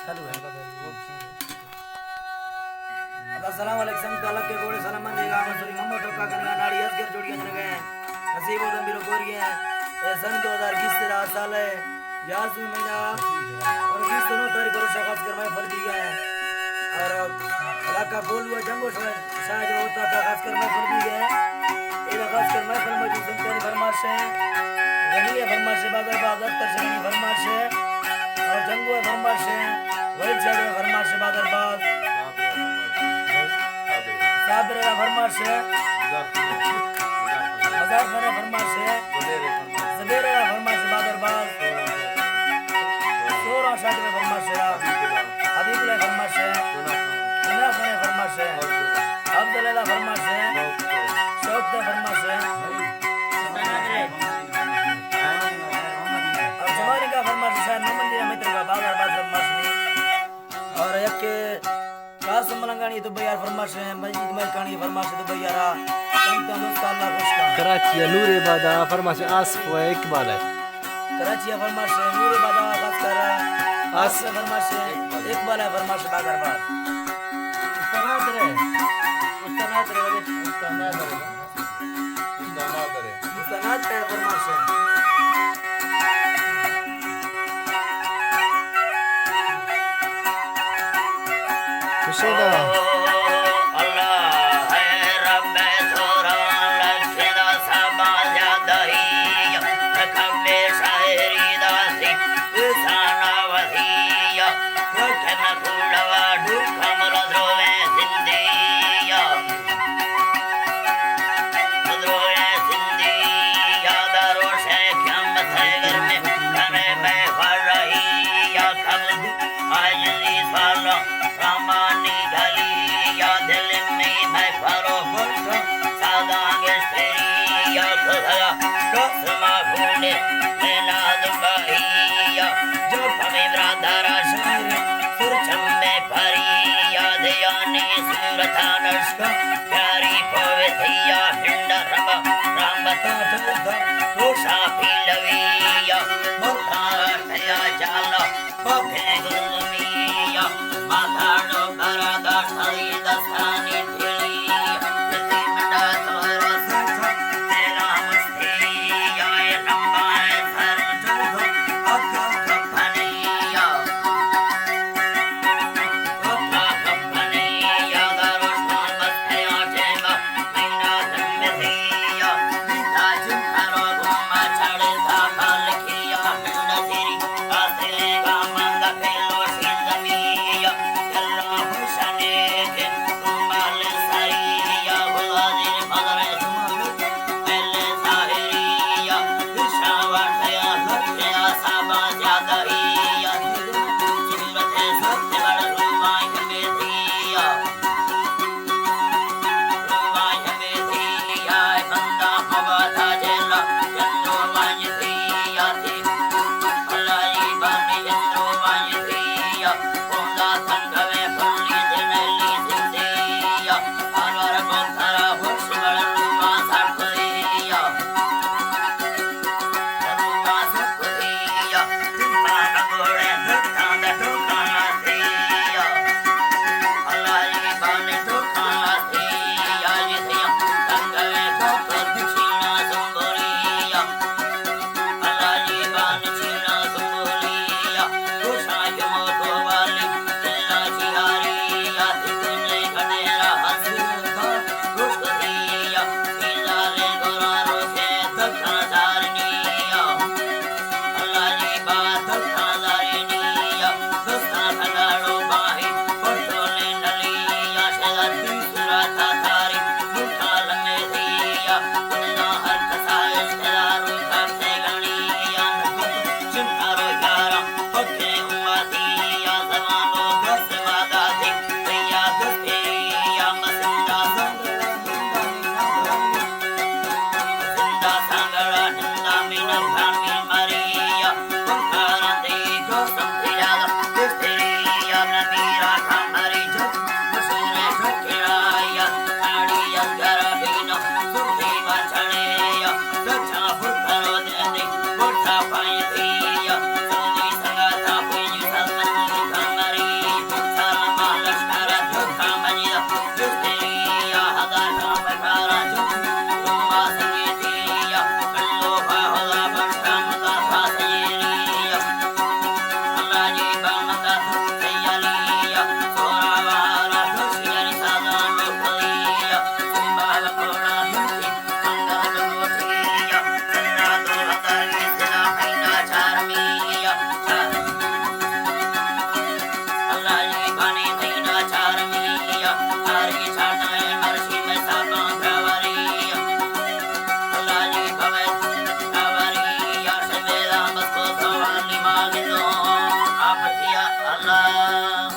السلام علیکم، تعلق کے گوڑے سلام من دیگا، مسوری ممو ٹوکا کرگا، ناڑی ازگر جوڑیاں جنگے، نصیب و دمبیرو گوریے، اے سن دو ہزار بیست را سال ہے، گیارہویں مہینہ اور بیست نو تاریخ روشا خاص کر محفل دی گئے اور علاقہ گولو جنگو شاہ شاہ جو ہوتا کا خاص کر محفل دی گئے۔ اے خاص کر محفل موجود سنتانی فرمائش ہے، غنی ہے فرمائش ہے، بازار باز اختر شہرانی فرمائش ہے اور جنگو ہے فرمائش ہے، وحید شاہ ہے فرمائش ہے، بازار باز صابر ہے فرمائش ہے، مزار خان ہے فرمائش ہے، زبیر ہے فرمائش ہے، بازار باز سورا شاہ ہے فرمائش ہے، حبیب اللہ فرمائش ہے، جناح خان ہے فرمائش ہے، افضل اللہ فرمائش ہے، شوق ہے فرمائش ہے۔ اور جوانی کا فرمائش شاید محمد دیا متر کا بازار بازار ماشنی۔ اور یک قاسم ملنگانی تو بھائی یار فرمائش ہے، مجید ملکانی فرمائش تو بھائی یارا۔ سنتا دوست اللہ خوش کا۔ کراچی نور بادا فرمائش آصف و اقبال ہے۔ کراچی فرمائش ہے، نور بادا خاص کر آصف۔ آصف فرمائش ہے، اقبال ہے فرمائش بازار باز۔ استاد رہے، استاد رہے، استاد رہے۔ استاد ہے۔ استاد ہے، فرمائش ہے۔ خوشی دا۔ اللہ ہے رب تھورا لکھ دا سبا زیادہ ہی، رقم شاعری دا سی، انسان وحی، رکھ نہ کوڑوا ڈھول کمل دروے زندیا۔ دروے زندیا دروشے قیامت ہے گھر میں کنے میں فرحی یا قبل آجزی سال رامانی گلی یا دل میں میں فرو برد سادا گشتری یا خدا قسم بھولے میں ناز بھائی یا جو ہمیں برادر شہر سرچم میں پری یا دیانی صورت نشکا پیاری پوتیا پنڈ ربا رام بتا جلد روشا پیلویا مکار تیا جالا پکے گلمیا ماتاڑو برادر سری دستانی تیلیا یتیم ڈا تو روسا تیرا مستیا رمبا سر جلد اکا کپنیا ساڈا